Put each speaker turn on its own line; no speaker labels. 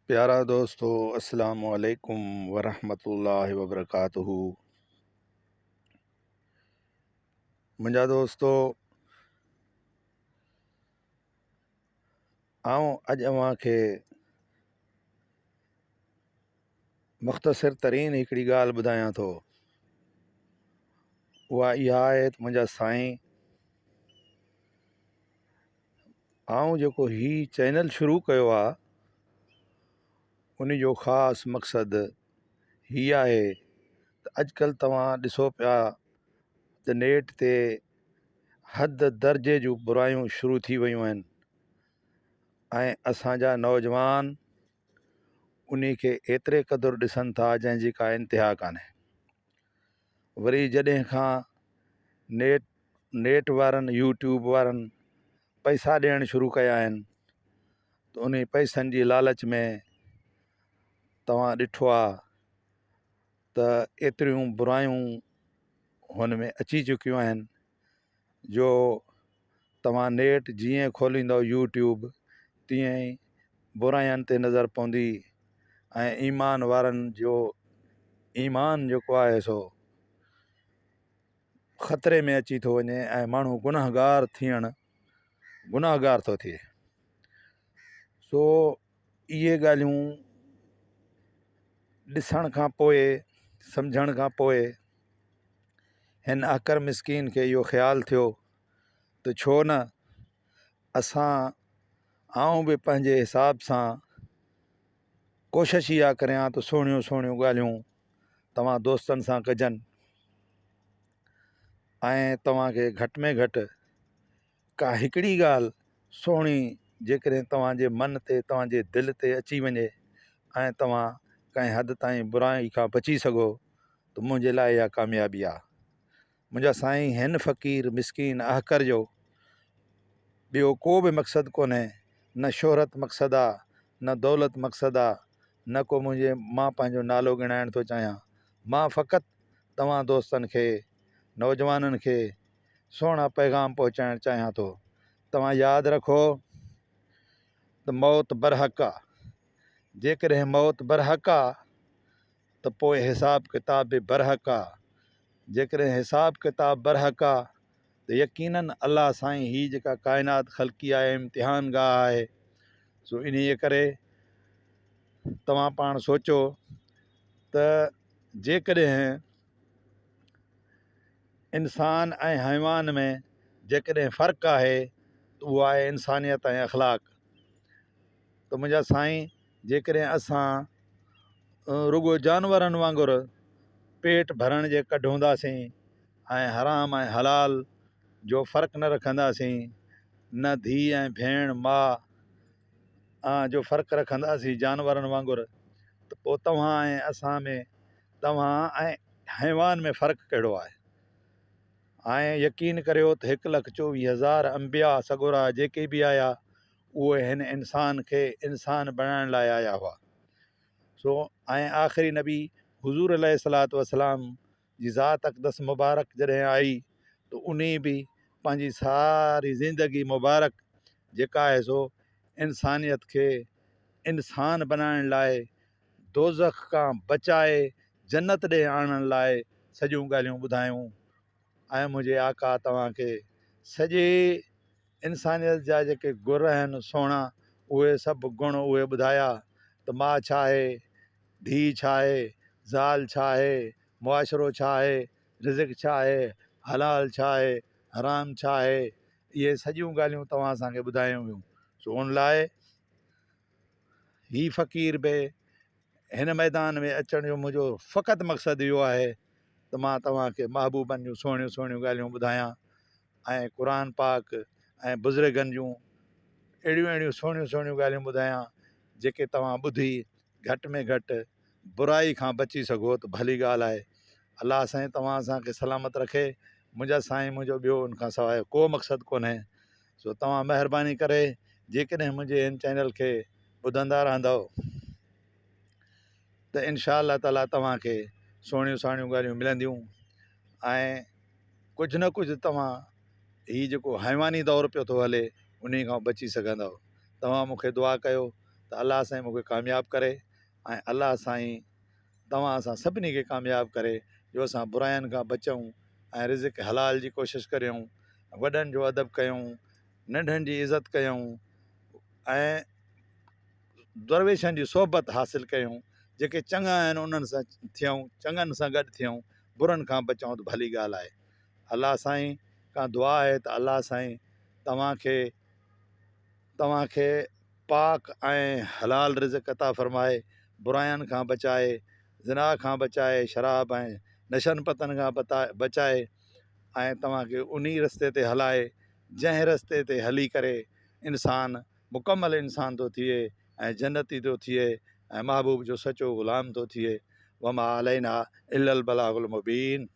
پيارا دوستو السلام عليڪم ورحمة الله وبرڪاته منهنجا دوستو آئون اڄ اوهان کي مختصر ترين هڪڙي ڳالهه ٻڌايان ٿو اها اها آهي ته منهنجا سائين آئون جيڪو هي چينل شروع ڪيو آهي ان جو خاص مقصد هي آهي ته اڄڪلهه توهان ڏسو پيا ته نيٽ تي حد درجي جون برايون شروع ٿي ويون آهن ۽ اسانجا نوجوان انهي کي ايتري قدر ڏسن ٿا جنهن جي ڪا انتها ڪانهي. وري جڏهن کان نيٽ نيٽ وارن يوٽيوب وارن پئسا ڏيڻ شروع ڪيا آهن ته انهي پئسن جي لالچ ۾ توهان ڏٺو آ ته ايتريون برايون هن ۾ اچي چڪيون آهن جو توهان نيٽ جيئن کوليندؤ يوٽيوب تيئن ئي براين تي نظر پوندي ۽ ايمان وارن جو ايمان جيڪو آهي سو خطري ۾ اچي ٿو وڃي ۽ ماڻهو گنهگار ٿيڻ گنهگار ٿو ٿئي سو اهي ڳالهيون ڏسڻ کان پوء سمجهڻ کان پوء هن احقر مسڪين کي اهو خيال ٿيو ته ڇو نه اسان آئون به پنهنجي حساب سان ڪوشش اها ڪريان ته سهڻيون سهڻيون ڳالهيون توهان دوستن سان ڪجن ۽ توهان کي گهٽ ۾ گهٽ ڪا هڪڙي ڳالهه سهڻي جيڪڏهن توهان جي من تي توهان جي دل تي اچي وڃي ۽ توهان ڪنهن حد تائين برائي کان بچي سگهو ته منهنجي لاء اها ڪاميابي آهي. منهنجا سائين هن فقير مسڪين احقر جو ٻيو ڪو به مقصد ڪونهي، نه شهرت مقصد آ، نه دولت مقصد آ، نه ڪو منهنجي مان پنهنجو نالو ڳڻائڻ ٿو چاهيان. مان فقط توهان دوستن کي، نوجوانن کي سهڻا پيغام پهچائڻ چاهيان ٿو. توهان ياد رکو ته موت برحق آ. جيڪڏهن موت برحق آ ته پوء حساب ڪتاب به برحق آ. جيڪڏهن حساب ڪتاب برحق آ ته يقيناً الله سائين هي جيڪا ڪائنات خلقي آهي امتحان گاهه آهي سو انهيء ڪري توهان پاڻ سوچو ته جيڪڏهن انسان ۽ حيوان ۾ جيڪڏهن فرق آهي ته اهو آهي انسانيت ۽ اخلاق ته منهنجا سائين جيڪڏهن اسان رڳو جانورن وانگر پيٽ ڀرڻ جي ڪڍ هونداسين ۽ حرام ۽ حلال جو فرق نه رکنداسين نه ڌيء ۽ ڀيڻ ماء جو فرق رکنداسين جانورن وانگر ته پوء توهان ۽ اسان ۾ توهان ۽ حيوان ۾ فرق ڪهڙو آهي؟ ۽ يقين ڪريو ته هڪ لک 24,000 انبياء سڳورا جيڪي به آيا اهي هن انسان کي انسان بڻائڻ لاء آيا هئا. سو ۽ آخري نبي حضور عليه الصلوة والسلام جي ذات اقدس مبارڪ جڏهن آئي ته انهي به پنهنجي ساري زندگي مبارڪ جيڪا آهي سو انسانيت کي انسان بنائڻ لاء دوزخ کان بچائي جنت ڏي آڻڻ لاء سڄيون ڳالهيون ٻڌايون ۽ منهنجي آقا توهان کي سڄي انسانيت جا جيڪي گر آهن سهڻا اهي سڀ گڻ اهي ٻڌايا ته ماء ڇا آهي، ڌيء ڇا آهي، زال ڇا آهي، معاشرو ڇا آهي، رزق ڇا آهي، حلال ڇا آهي، حرام ڇا آهي، اهي سڄيون ڳالهيون توهان اسان کي ٻڌايون ويون سو ان لاء هي فقير به هن ميدان ۾ اچڻ جو منهنجو فقط مقصد اهو آهي ته مان توهان کي محبوبن جون سهڻيون سهڻيون ڳالهيون ٻڌايان ۽ قرآن پاڪ ۽ بزرگن جون اهڙيون اهڙيون سهڻيون سهڻيون ڳالهيون ٻڌايان جيڪي توهان ٻڌي گهٽ ۾ گهٽ برائي کان بچي سگهو ته ڀلي ڳالهه آهي. الله سائين توهان اسان کي سلامت رکي. منهنجا سائين منهنجو ٻيو ان کان سواء ڪو مقصد ڪونهي. سو توهان مهرباني ڪري جيڪڏهن منهنجي هن چينل کي ٻڌندا رهندؤ ته انشاء الله تعالي توهان کي سهڻيون سهڻيون ڳالهيون ملنديون ۽ ڪجهه نه ڪجهه توهان هي جيڪو حيواني دور پيو ٿو هلي انهي کان بچي سگهندؤ. توهان مون کي دعا ڪيو. ته الله سائين مون کي ڪامياب ڪري ۽ الله سائين توهان اسان سڀني کي ڪامياب ڪري جو اسان براين کان بچون ۽ رزق حلال جي ڪوشش ڪريون، وڏن جو ادب ڪيون، ننڍن جي عزت ڪيون ۽ درويشن جي صحبت حاصل ڪيون، جيڪي چڱا آهن انهن سان ٿيون، چڱن سان گڏ ٿيون، برن کان بچون ته ڀلي ڳالهه آهي. الله سائين کان دعا آهي ته الله سائين توهان کي توهان کي پاڪ ۽ حلال رزق عطا فرمائي، براين کان بچائي، زنا کان بچائي، شراب ۽ نشن پتن کان بچائي ۽ توهان کي انهي رستي تي هلائي جنهن رستي تي هلي ڪري انسان مڪمل انسان ٿو ٿئي ۽ جنتي ٿو ٿئي ۽ محبوب جو سچو غلام ٿو ٿئي. وما علينا الا البلاغ المبين.